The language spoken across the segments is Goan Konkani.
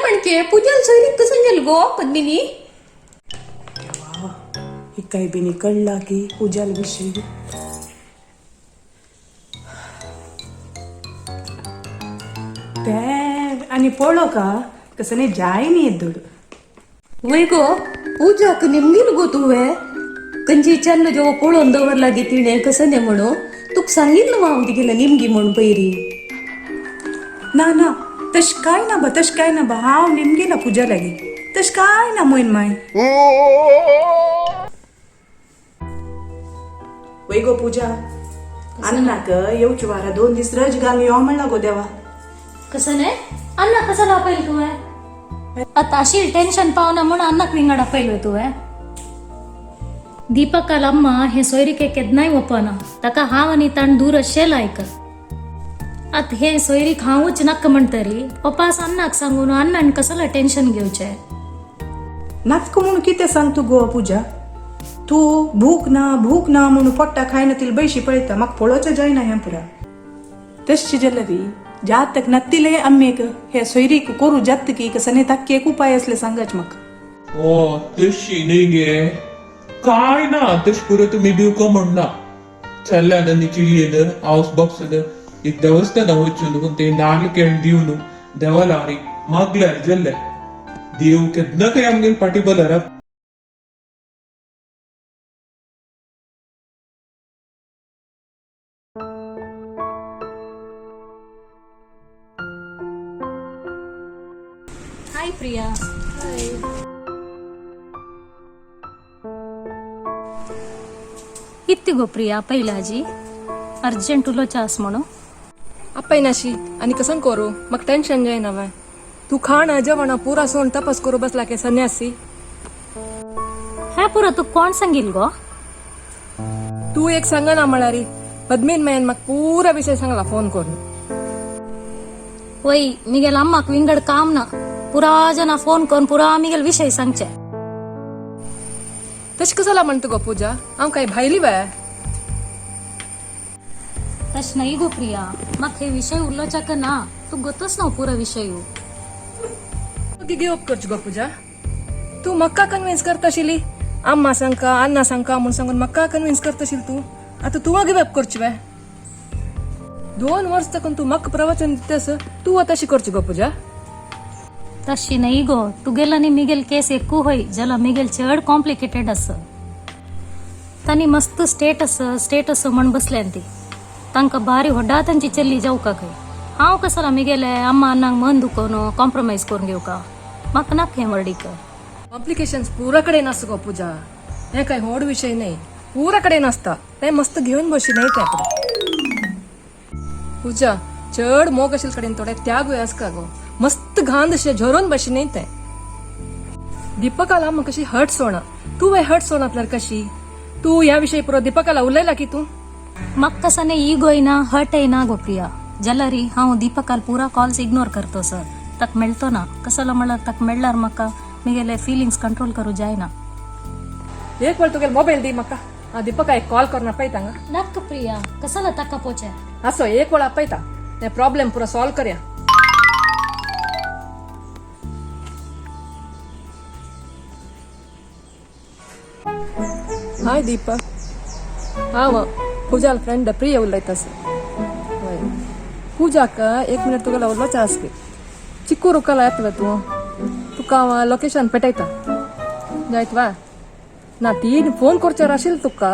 म्हणके पूजाल सोयरीक कसं जाल गो पद्मिनी? देवा, हिकाय बिनी कळ्ळा की पूजाल विशय. ते आनी पळोवका कसं जाय न्ही येद्दोड. वय गो, पूजाक निमगील गो तुवें. खंयची विचारलं जेव्हा पळोवन दवरला गे तिणें कसं न्ही म्हणून तुका सांगिल्लं हांव तिगेलें निमगी म्हूण पयरी. ना ना, तशें काय ना बा, तशें काय ना बा. हांव निमगेला पूजा लागी, तशें काय ना मोयन माय. वय गो पूजा, अन्नाक येवचे वारा 2 दीस रज घालून यो म्हणला गो देवा. कसं नाही अण्णा कसं आपयल तुवें? आता अशी टेन्शन पावना म्हणून अण्णाक विंगड आपयल तुवें. दीपकाल अम्मा हे सोयरीके केन्नाय ओपना, ताका हांव आनी ताण दूर अशें लायक. आत हे सोयरीक हांवूच नाका म्हणटरी पपास अण्णाक सांगून अण्णान कसला टेन्शन घेवचें. नाक म्हणून कितें सांग तूं गो पूजा? तूं भूक ना भूक ना म्हणून पोट्टा खायना तिल बैशी पळयता, म्हाका पळोवचें जायना हें पुरा. तशें जाल्यार जातक नत्तिले अम्मेक हे सोयरीक करू जात की कसं ताक्की एक उपाय असले सांगाच म्हाका. ओ तशी न्ही गे, काय ना तशें पुरो तुमी दिवका म्हणना. चल्ल्या नंदीची येन हावस बॉक्स एक देवस्थाना वचून ते नाल्ल केळ दिवन देवाला आनी मागल्यार जाल्ले देव केन्ना काय आमगेर फाटी बलरा. हाय प्रिया. इत्ती गो प्रिया पहिलाजी अर्जंट उलोवचें आस म्हणून. अप्पय नाशी आनी कसं करू, म्हाका टेन्शन जायना बाय. तूं खाणा जेवणा पुरा सोण तपास करू बसला के संन्यासी. हे पुरो तुका कोण सांगील गो? तूं एक सांगना म्हळ्यार पद्मीन मायन म्हाका पुरा विशय सांगला फोन करून. वय मिगेल अम्माक विंगड काम ना, पुरा जना फोन करून पुरा मिगेल विशय सांगचे. तशें कसं म्हणटा गो पूजा, हांव काय भायली बाय? तशें न्हय गो प्रिया, म्हाका हे विशय उलोवच्याक ना, तूं गोतच ना पुरो विशय. गिव अप करची गो पूजा. तूं म्हाका कन्विन्स करता आशिल्ली, अम्मा सांगका अण्णा सांगका म्हूण सांगून म्हाका कन्विन्स करता आशिल्ली तूं. आतां तूं गिव अप करची बाय? 2 वर्स तकून तूं म्हाका प्रवचन दितस, तूं आतां अशी करची गो पूजा? तशी न्हय गो, तुगेल आनी मिगेल केस एकू होय जाल्यार मिगेल चड कॉम्प्लिकेटेड आसा. तांणी मस्त स्टेटस स्टेटस म्हण बसल्यान ती, तांकां बारी व्हडा तांची चल्ली जावका खंय. हांव कसला मिगेले अम्मा अण्णांक मन दुखोवन कॉम्प्रोमायज करून घेवका, म्हाका नाका हें व्हडीक. कॉम्प्लिकेशन्स पुरा कडेन आसता गो पूजा, हें काय व्हड विशय न्हय, पुरा कडेन आसता तें. मस्त घेवन बशी न्हय तें पूजा. चड मोग आशिल्ले कडेन थोडे त्यागूय आसता गो, मस्त घांद अशें झरोवन बशी न्हय तें. दीपकाला म्हाका कशी हर्ट सोणा, तूं हर्ट सोणातल्यार कशी तूं ह्या विशय पुरो दीपकाला उलयला की तूं? म्हाका कसं इगो येना, हर्ट येना गो प्रिया. जाल्यार हांव दीपकाल पुरा कॉल्स इग्नोर करतो सर, ताका मेळतो ना. कसलो म्हळ्यार ताका मेळ्ळ्यार म्हाका मिगेले फिलिंग्स कंट्रोल करूं जायना. एक वेळ तुगेलो मोबायल दी म्हाका, हांव दीपका एक कॉल करून आपयता हांगा. नाका प्रिया, कसला ताका पोचे. असो एक वेळ आपयता, ते प्रॉब्लेम पुरो सॉल्व करया. हाय दीपक, हांव पूजाल फ्रेंड प्रिया उलयता. हय, पूजाक एक मिनिट तुगेलो उलोवचें आसली. चिक्कू रुकाला येतलो तूं, तुका हांव लोकेशन पेटयता जायत वा ना? तीन फोन करचेर आशिल्लें तुका,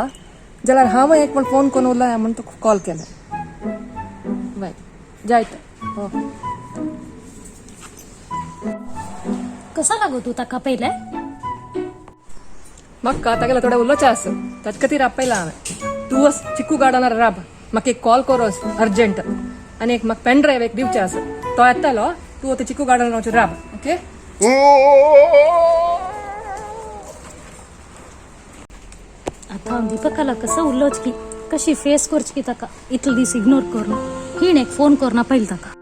जाल्यार हांव एक म्हण फोन करून उलया म्हण तुका कॉल केलें. बाय जायत हो. कसा लागो तूं ताका पयलें? म्हाका तागेलो थोडें उलोवचें आसा, ताचे खातीर आपयला हांवें. तूं वच चिक्कू गार्डनार राब, म्हाका एक कॉल करोस अर्जंट आनी एक म्हाका पेन ड्रायव एक दिवचें आसा, तो येतलो. तूं आतां चिक्कू गार्डनार वचून राब. ओके. आतां हांव दीपकाला कसं उलोवच की कशी फेस करची की ताका इतले दीस इग्नोर करून हिण एक फोन करून पयलें ताका.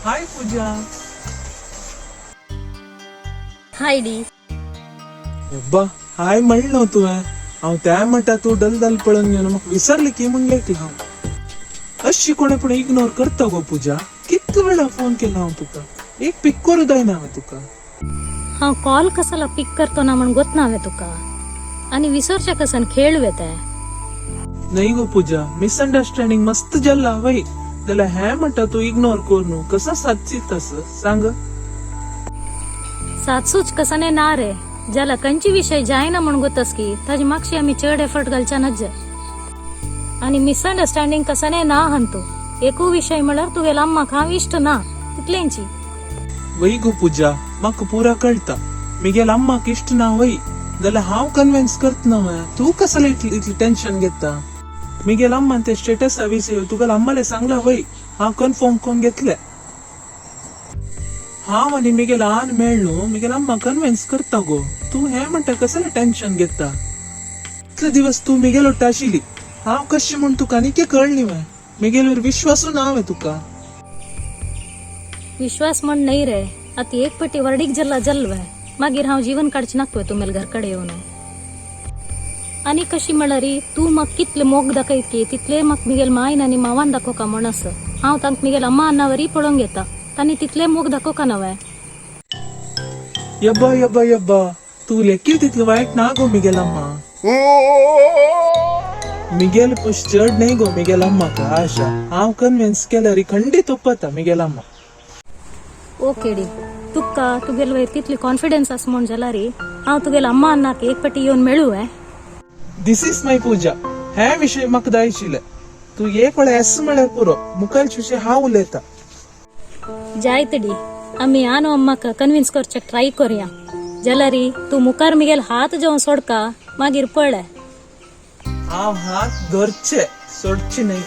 Hi Pooja. Hi D. यब्बा हाय म्हणलं न्हू तुवें. हांव त्या म्हणटा तूं डल डल पळोवन घेवन म्हाका विसरली की म्हूण लेखलें हांव. अशी कोणे पूण इग्नोर करता गो पूजा. कितले वेळा फोन केला हांव तुका, एक पिक करूं जायना हांवें तुका. हांव कॉल कसाला पिक करतो ना म्हण गोत ना हांवें तुका, आनी विसरच्या कसन खेळ वे ते. नाही गो पूजा, मिसअंडरस्टँडिंग मस्त जाल्ला वय, जाल्यार हें म्हणटा तूं इग्नोर कर न्हू, कसो सादचीत तस सांग. सातसूच कसने ना रे, ज्याला कंची विषय जायना म्हण गोतस की ताजी मागशी आमी चड एफर्ट घालच्या नज्ज. आनी मिसअंडरस्टँडिंग कसने ना हंतू एकू विषय म्हळ्यार तुगेला अम्माक हांव इश्ट ना तितलेंची. वय गो पूजा, म्हाका पुरा कळटा मिगेल अम्माक इश्ट ना वय, जाल्यार हांव कन्विन्स करतना न्हय, तूं कसलें इतली टेन्शन घेता. मिगेल अम्मान ते स्टेटसा विषय तुगेल अम्माले सांगला वय, हांव कन्फर्म करून घेतले. हांव आनी मिगेल आन मेळ्ळो, मिगेल अम्मा कन्विन्स करता गो. तूं हें म्हणटा कसलें टेन्शन घेता. इतले दिवस तूं मिगेल वट्ट आशिल्ली, हांव कशी म्हूण तुका आनी कितें कळ्ळी वे, मिगेलवर विश्वासूच ना हांवें तुका. विश्वास म्हण नाही रे, आता एक पटी वर्डीक जल्ला जल्लवे मागीर हांव जीवन काडचें नाकवे तुमेल घर कडेन येवन. आनी कशी म्हळ्यार तूं म्हाका कितले मोग दाखयत की तितले म्हाका मिगेल मायन आनी मावान दाखोवका म्हण आसा. हांव तांकां मिगेल अम्मा अन्नावरी पळोवंक घेता, तांणी तितले मोग दाखोवका नवे. यब्बा यब्बा यब्बा, तूं लेखी तितली वायट ना गो मिगेल अम्मा. मिगेल पुश चड न्हय गो मिगेल अम्माक आशा, हांव कन्विन्स केल्यार खंडीत ओपता मिगेल अम्मा. ओके डी, तुका तुगेल वयर तितली कॉन्फिडन्स आसा म्हण जाल्यार हांव तुगेल अम्मा अन्नाक एक पटी येवन मेळूं. This is my Pooja. हे विषय म्हाका जाय आशिल्ले. तूं एक वेळा एस म्हळ्यार पुरो, मुखालचे विशय हांव उलयता. जायत डी, आमी आनो अम्माक कन्विन्स करचें ट्राय करया, जाल्यार तूं मुखार मिगेल हात जेवन सोडका मागीर पळय. हांव हात धरचे सोडचे न्हय.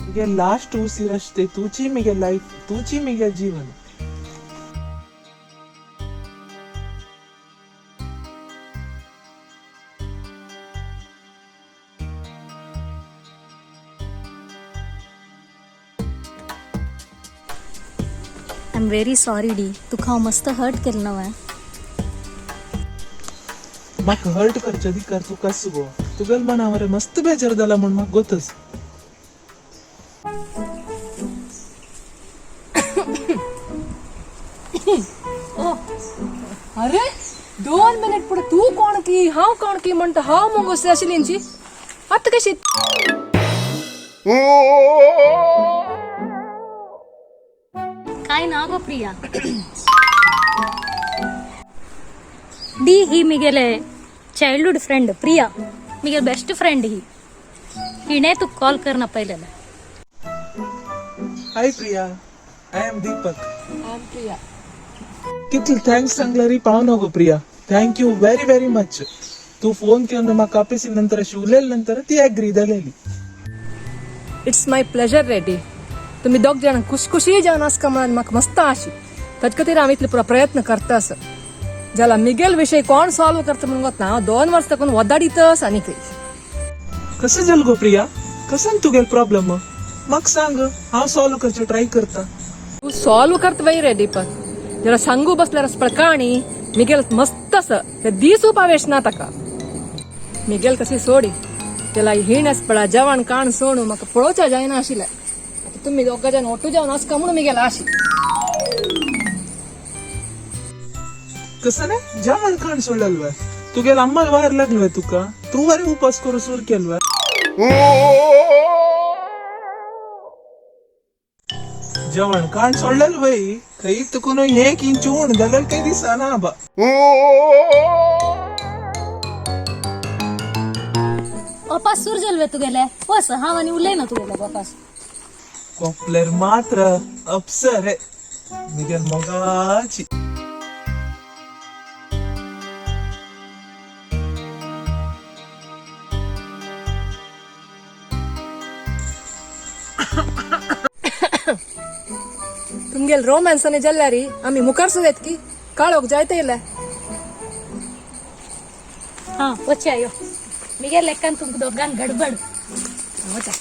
मिगे लास्ट उशीर असते तुझी मिगे लाईफ, तुझी मिगे जीवन. I am very sorry D, तुका हांव मस्त हर्ट केलें नवें. म्हाका हर्ट करचे अधिकार तुका आसा गो. तुगेल मनावर मस्त बेजार जाला म्हूण म्हाका गोतच. अरे 2 मिनिट पुढे तू कोण की हांव कोण की म्हणटा हांव मुगो आशिल्ली आतां कशी. काय ना गो प्रिया डी, ही मिगेले childhood friend Priya, Miguel best friend ही. हिणे तुका कॉल करना पयलें. Hi Priya, I am Deepak. I am Priya. कितले thanks सांगल्यार पावना गो Priya. Thank you very very much. तूं फोन केवन म्हाका अपेसी नंतर शिवलेल नंतर ती एग्री जालेली. It's my pleasure ready. तुमी दोग जाण खुशखुशी जावन आसका म्हणून म्हाका मस्त आशी. ताजे खातीर हांव इतले पुरो प्रयत्न करता आसा. जाल्यार मिगेल विशय कोण सॉल्व करता म्हणून वतना हांव 2 वर्स ताकून वदाडीतस आनी खंय. कसं जाल गो प्रिया, कसन तुगेल प्रॉब्लेम म्हाका सांग, हांव सॉल्व करचें ट्राय करता. तूं सॉल्व करता वय रेडी, पण जरा सांगू बसल्यार आसा पळय काणी मिगेल मस्त आसा, ते दीस उपावेश ना ताका. मिगेल कशी सोडी त्याला हीण आसा पळय जेवण काण सोडू म्हाका पळोवच्या जायना आशिल्लें. आतां तुमी दोगां जाण ओटू जेवण आसका म्हणून मिगेल आशी. कसं नाही जेवण खाण सोडलं वय तुगेल अंमल वायर लागलो तुका, तू वरे उपास करू सुरू केलं. जेवण खाण सोडलेलं वय खंय तुकून एक इंच उण जाल्यार काही दिसना बा. अपास सुर जालवे तुगेले बस, हांव आनी उलयना तुगेले बापास. कोपलेर मात्र अप्सर आहे मिगेल मोगाची. तुमगेल रोमॅन्स आनी जाल्यार आमी मुखार सुद्दां की काळोख जायते येयले. हा वचे यो, मिगेल लेक्कान तुमकां दोगांक गडबड. वचा.